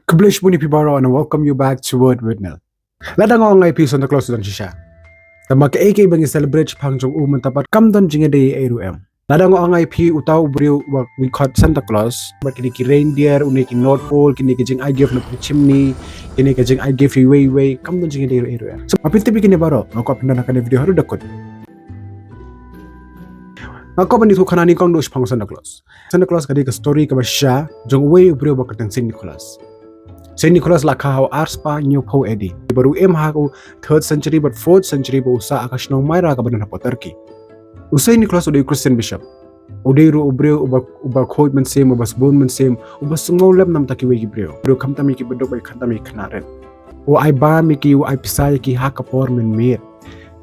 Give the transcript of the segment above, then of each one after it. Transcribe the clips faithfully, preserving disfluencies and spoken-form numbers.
Khublei shibun ïa phi baroh and welcome you back to Word with Nel. Lada nga ong ïa phi Santa Claus u don shisha, tangba kaei kaei ba ngi celebrate shaphang jong u mynta pat kam don jingïadei ei ruh em. Lada nga ong ïa phi uta u briew uba ngi khot Santa Claus, bad kine ki reindeer, une ki North Pole, kine ki jingai gift na pdeng chimney, kine ki jingai gift iwei iwei, kam don jingïadei ei ruh em. So, ma phi tip ïa kine baroh, nga kwah phin don ha kane video haduh da kut. Nga kwah ban ïathuh khana nyngkong duh shaphang Santa Claus. Santa Claus ka dei ka story kaba shisha jong uwei u briew ba kyrteng Saint Nicholas. Saint Nicholas la kha ha u arspah hynñiewphew A D. Bad u im ha u third century bad fourth century ba u sah ha ka shnong Myra kaba don hapoh Turkey. U Saint Nicholas u dei u Christian bishop. U dei ruh u briew uba, uba khuid mynsiem, uba sbun mynsiem, uba sngew lem namar kiwei ki briew. Briew khamtam ïa ki baduk bad khamtam ïa ki khynnah rit. U ai bam ïa ki, u ai pisa ïa ki ha ka por mynmiet.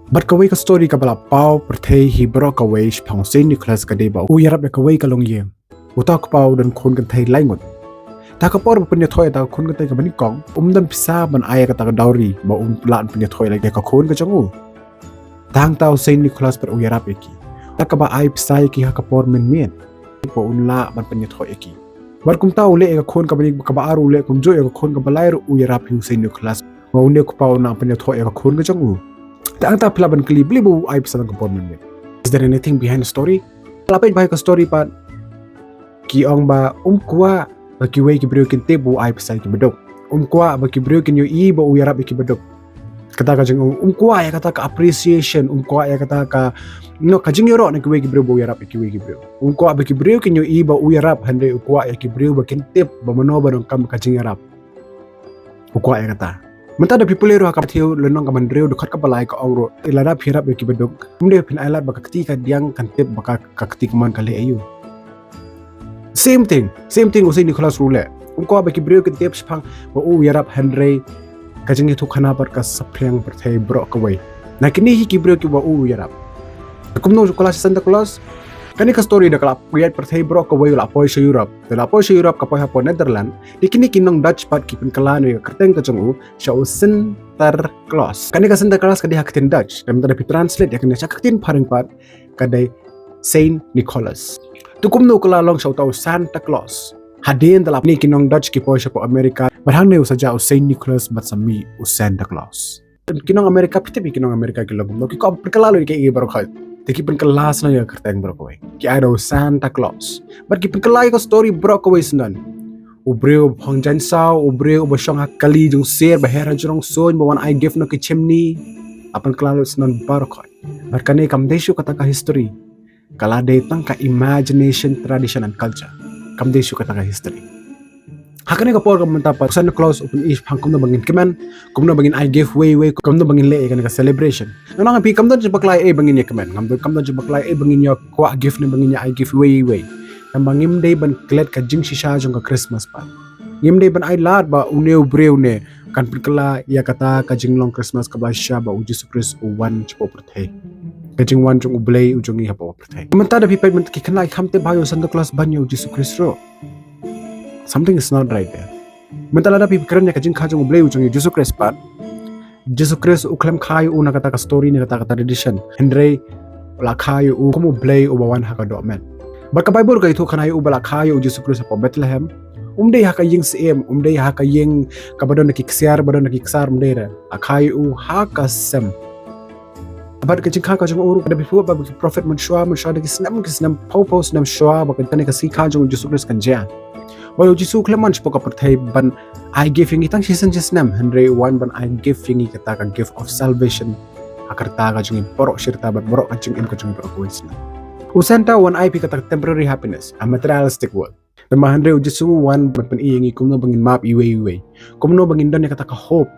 Bad kawei ka story kaba la paw pyrthei hi baroh kawei shaphang u Saint Nicholas ka dei ba u ïarap ïa kawei ka longïing. Uta u kpa u don khun kynthei lai ngut. Ha ka por ba pynïathoh ïa kata ka khun kynthei kaba nyngkong, um don pisa ban ai ïa kata ka dowry ba un lah ban pynïathoh ïa ka khun ka jong u. Tang uta u Saint Nicholas pat u ïarap ïa ki. Uta kaba ai pisa ïa ki ha ka por mynmiet ba un lah ban pynïathoh ïa ki. Bad kumta u leh ïa ka khun kaba, kaba ar, u leh kumjuh ïa ka khun kaba lai ruh u ïarap hi u Saint Nicholas. Ba une u kpa u nang pynïathoh ïa ka khun ka jong u. Tang uta phi lah ban kylli balei ba u ai pisa tang ka por mynmiet. Is there anything behind the story? La peit bha ïa ka story pat, ki ong ba um kwah ba kiwei ki briew kin tip ba u ai pisa ïa ki baduk. Um kwah ba ki briew kin ïohi ba u ïarap ïa ki baduk. Kata ka jing, um kwah ïa kata ka appreciation, um kwah ïa kata ka, no, ka jingïaroh na kiwei ki briew ba u ïarap ïa kiwei ki briew. Um kwah ba ki briew kin ïohi ba u ïarap, hynrei u kwah ïa ki briew ba kin tip ba mano ba donkam ka jingïarap. U kwah ïa kata. Mynta da phi pule ruh ha ka Mathaios lynnong kaba hynriew dkhot kaba lai ka ong ruh, lada phi ïarap ïa ki baduk, ym dei phin ailad ba ka kti kadiang kan tip ba ka, ka kti kamon ka leh aïu. Same thing, same thing u Saint Nicholas ruh u leh. Um kwah ba ki briew kin tip shaphang ba u ïarap, hynrei ka jingïathuhkhana pat ka saphriang pyrthei baroh kawei na kine hi ki briew kiba u ïarap. Kumno u kylla sha Santa Claus? Kane ka story da ka la poi ïaid pyrthei baroh kawei, la poi sha Europe. Da la poi sha Europe ka poi hapoh Netherlands. Te kine ki nong Dutch pat ki pynkylla ïa ka kyrteng ka jong u sha u Sinterklaas. Kane ka Sinterklaas ka dei ha ka ktien Dutch. Te mynta da phi translate ïa kane sha ka ktien phareng pat, ka dei Saint Nicholas. Te kumno u kylla long sha uta u Santa Claus? Hadien da la kine ki nong Dutch ki poi shapoh America, bad hangne u sa jah u Saint Nicholas bad sa mih u Santa Claus. Ki nong America, phi tip ïa ki nong America ki long kumno, ki kwah pynkylla lut ïa kiei kiei baroh khoit. Te ki pynkylla shuh ïa ka kyrteng baroh kawei. Ki ai da u Santa Claus. Bad ki pynkylla ïa ka story baroh kawei shuh. U briew uba phong jaiñsaw, u briew uba shong ha ka kali jong sir, ba her ha jrong suiñ, ba wan ai gift na ki chimney. La pynkylla lut shuh baroh khoit. Bad kane kam dei shuh kata ka history. Ka la dei tang ka imagination, tradition and culture. Kam dei shuh kata ka history. Ha kane ka por ka mynta pat u Santa Claus u pyni shaphang kumno ba ngin kmen, kumno ba ngin ai gift iwei iwei, kumno ba ngin leh ïa kane ka celebration. Nga ong ïa phi kam don jingbakla ei ba ngin ïa kmen, kam don, kam don jingbakla ei ba ngin ïa kwah gift ne ba ngin ïa ai gift iwei iwei. Tangba ngim dei ban klet ka jingshisha jong ka Christmas pat. Ngim dei ban ai lad ba une u briew ne kan pynkylla ïa kata ka jinglong Christmas kaba shisha ba u Jisu Khrist u wan shapoh pyrthei. Ka jingwan jong U Blei u jong ngi hapoh pyrthei. Mynta da phi peit mynta ki khynnah ki kham tip bha ïa u Santa Claus ban ïa u Jisu Khrist ruh. Something is not right there. Mynta lada phi kren ïa ka jingkha jong U Blei u jong ngi u Jisu Khrist pat, Jisu Khrist u khlem kha ïa u na kata ka story ne kata ka tradition. Hynrei la kha ïa u kum U Blei uba wan ha ka dohmed. Bad ka Baibl ka ïathuhkhana ïa u ba la kha ïa u Jisu Khrist hapoh Bethlehem. Um dei ha ka ïing syiem, um dei ha ka ïing kaba don da ki ksiar, ba don da ki ksar, um dei re. La kha ïa u ha ka sem. Bad ka jingkha ka jong u ruh, da phi peit ba ki prophet mynshuwa, mynshuwa da ki snem, ki snem, phew phew snem shuwa ba kane ka sngi kha jong u Jisu Khrist kan jia. Ba u Jisu u khlem wan shapoh ka pyrthei ban ai gift ïa ngi tang shisien shisnem, hynrei u wan ban ai gift ïa ngi, kata ka gift of salvation. Ha ka rta ka jong ngi baroh shi rta bad baroh ka jingim ka jong ngi baroh kawei snem. U Santa u wan ai phi kata ka temporary happiness, a materialistic world. Tangba hynrei u Jisu u wan ban pyni ïa ngi kumno ba ngin map iwei iwei. Kumno ba ngin don ïa kata ka hope.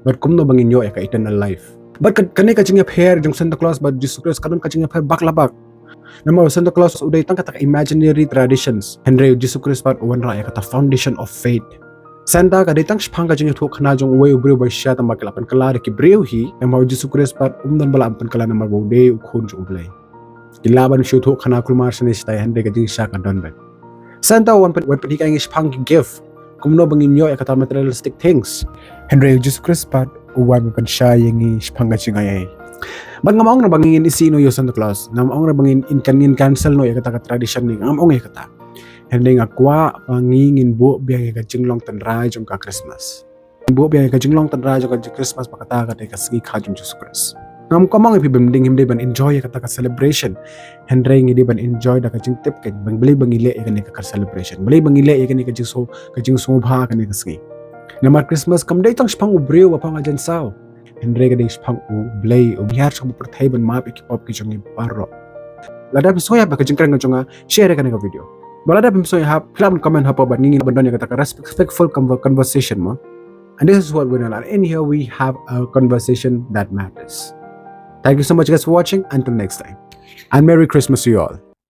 Bad kumno ba ngin ïoh ïa ka eternal life. Bad ka, kane ka jingïapher jong Santa Claus bad Jisu Khrist ka don ka jingïapher bak la bak. Namar u Santa Claus u dei tang kata ka imaginary traditions. Hynrei u Jisu Khrist pat u wanrah ïa kata foundation of faith. Santa ka dei tang shaphang ka jingïathuhkhana jong uwei u briew ba shisha tangba ki la pynkylla da ki briew hi. Namar u Jisu Khrist pat um don ba la pynkylla namar ba u dei u khun jong U Blei. Ki lah ban shu ïathuhkhana kulmar shane shatai hynrei ka jingshisha ka don beit. Santa u wan pyn, wan pynhikai ïa ngi shaphang ki gift. Kumno ba ngin ïoh ïa kata materialistic things. Hynrei u Jisu Khrist pat u wan ban pynshai ïa ngi shaphang ka jingaiei. Bad ngam ong re ba ngin isih noh ïa u Santa Claus. Ngam ong re ba ngin, kan ngin cancel noh ïa kata ka tradition ne. Ngam ong ïa kata. Hynrei nga kwah ba ngi ngin buh biang ïa ka jinglong tynrai jong ka Christmas. Ngin buh biang ïa ka jinglong tynrai jong ka Christmas ba kata ka dei ka sngi kha jong Jisu Khrist. Ngam kwah ong ïa phi ba ym dei, ngim dei ban enjoy ïa kata ka celebration. Hynrei ngi dei ban enjoy da ka jingtip keiñ ba balei ba ngi leh ïa kane ka celebration. Balei ba ngi leh ïa kane ka jingsngew, ka jingsngewbha kane ka sngi. Namar Christmas kam dei tang shaphang u briew ba pang ha jaiñsaw. Hynrei ka dei shaphang u Blei, u hiar sha ka pyrthei ban map ïa ki pop ki jong ngi baroh. Lada phi sngew ïa ba ka jingkren ka jong nga, share ïa kane ka video. Ba lada phi sngew ïa, phi lah ban comment hapoh bad ngi ngin lah ban don ïa kata ka respectful conver-, conversation mo. And this is what we know. And in here we have a conversation that matters. Thank you so much guys for watching. Until next time. And Merry Christmas to you all.